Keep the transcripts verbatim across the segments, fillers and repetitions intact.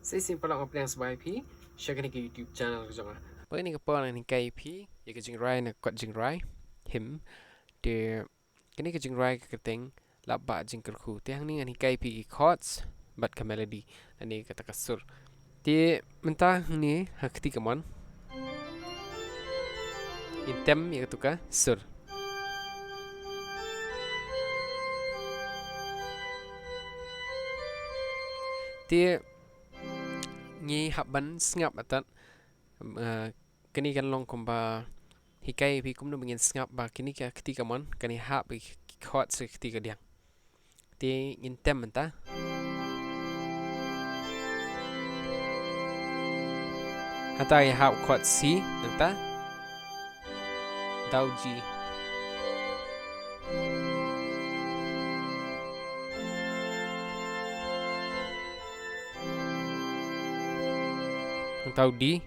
Sa shisien paralok, nga pdiang sngewbha ïa phi sha kane ka YouTube channel ka jong nga. Bad kane ka por ngan hikai ïa phi ïa ka jingrai na ka kot jingrai him. Te kane ka jingrai ka kyrteng Lap Bah Jingkyrkhu. Te hangne ngan hikai ïa phi ki chords bad ka melody lane kata ka sur. Te mynta hangne ha kti kamon ngin tem ïa katu ka sur. Te ngi hap ban sngap atat, eh, kane kan long kumba hikai ïa phi kumno ba ngin sngap ba kine ki kti kamon kan ïahap ïa ki chords ki kti kadiang. Te ngin tem mynta. Hangta ïahap chord C, nangta dau G. Hangta u D.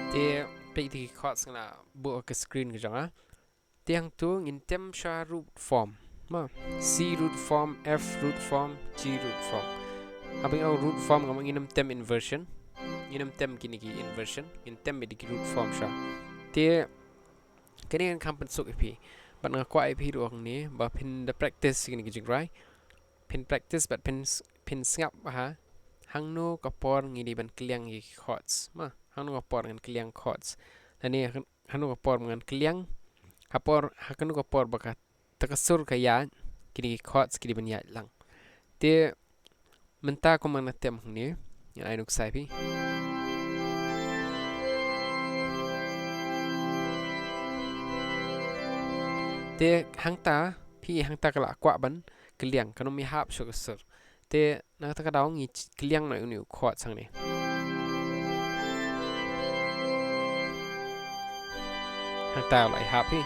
Te peit ïa ki chords nga la buh ha ka screen ka jong nga. Te hangto ngin tem sha root form. Ma, C root form, F root form, G root form. Haba nga ong root form, ngam, ngin ym tem inversion. Ngin ym tem kine ki inversion. Ngin tem beit ki root form sha. Te kane kan kham pynsuk ïa phi. Bad nga kwah ïa phi ruh hangne ba phin da practice kine ki jingrai. Phin practice bad phin s-, phin sngap ha hangno ka por ngi dei ban kylliang ïa ki chords. Ma, hangno ka por ngan kylliang chords. Lane hangno ka por ngan kylliang, ha por, ha kano ka por ba kata ka sur ka ïaid, kine ki chords ki dei ban ïaid lang. Te mynta kumba nga tem hangne, ngan ai nuksa ïa phi. Te hangta, phi hangta ka la kwah ban kylliang, kan ym ïahap shuh ka sur. Te na kata ka daw ngi ch-, kylliang noh ïa une u chord hangne. Hangta u la ïahap hi.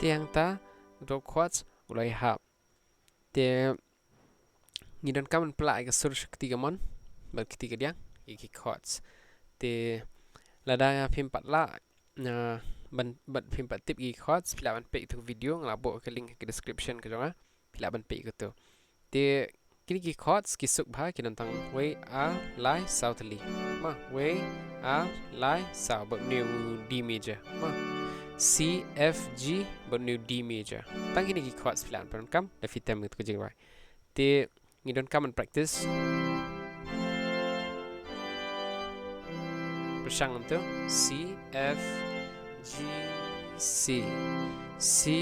Te hangta u dau chords u la ïahap. Te ngi donkam ban pynlah ïa ka sur sha kti kamon bad kti kadiang ïa ki chords. Te lada phim pat lah, na, ban, bad phim pat tip ïa ki chords, phi lah ban peit ïa katu ka video, nga la buh ka link ha ka description ka jong nga, phi lah ban peit ïa katu. Te kine ki chords ki suk bha, ki don tang wei, ar, lai, saw, tylli. Ma, wei, ar, lai, saw, bad une u D major. Ma, C, F, G, bad une u D major. Tang kine ki chords phi lah ban pyndonkam da phi tem ïa katu ka jingrai. Te ngi donkam ban practice. Pyrshang kumto, C, F, G, C. C,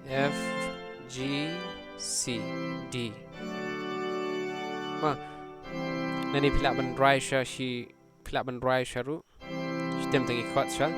F, G, C, D. Ma, nane phi lah ban rwai sha shi, phi lah ban rwai sha ruh. Shi tem tang ki chords sha.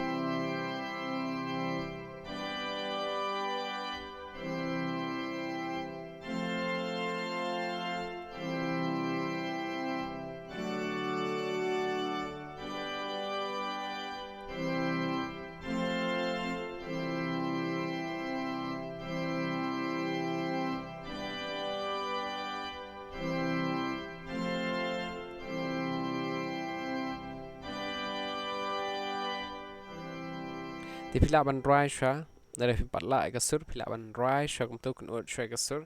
Te phi lah ban rwai shuwa, lada phi pat lah ïa ka sur, phi lah ban rwai shuwa kumto, kynnoh shuwa ïa ka sur.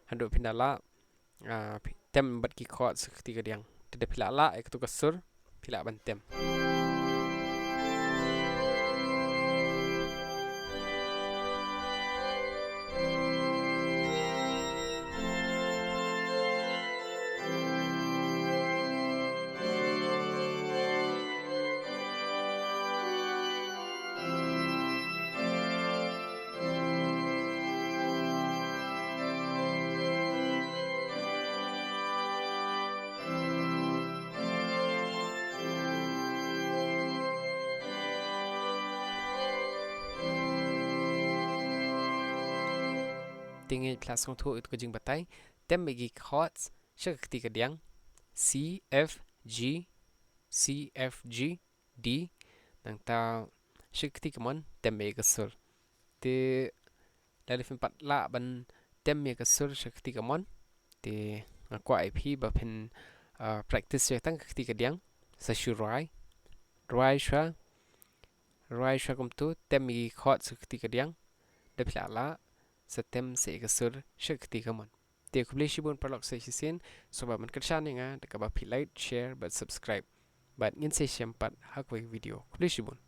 Haduh phin da lah, ah, phi tem bad ki chords kti kadiang. Te lada phi lah lah ïa katu ka sur, phi lah ban tem. te ngi la sngewthuh ïa ka jingbatai. Tem ïa ki chords sha ka kti ka diang, C, F, G, C, F, G, D. Nangta sha ka kti kamon tem ïa ka sur. Te lada phin pat lah ban tem ïa ka sur sha ka kti kamon, te nga kwah ïa phi ba phin, ah, practice ïa tang ka kti ka diang. Sa shu rwai, rwai shuwa, rwai shuwa kumtu, tem ïa ki chord sha ka kti ka diang. Da phi lah lah, sa tem sa ïa ka sur sha ka kti kamon. Te khublei shibun paralok sa shisien, sngewbha ban kyrshan ïa nga da kaba phi like, share bad subscribe. Bad ngin sa ïashem pat ha kawei ka video. Khublei shibun.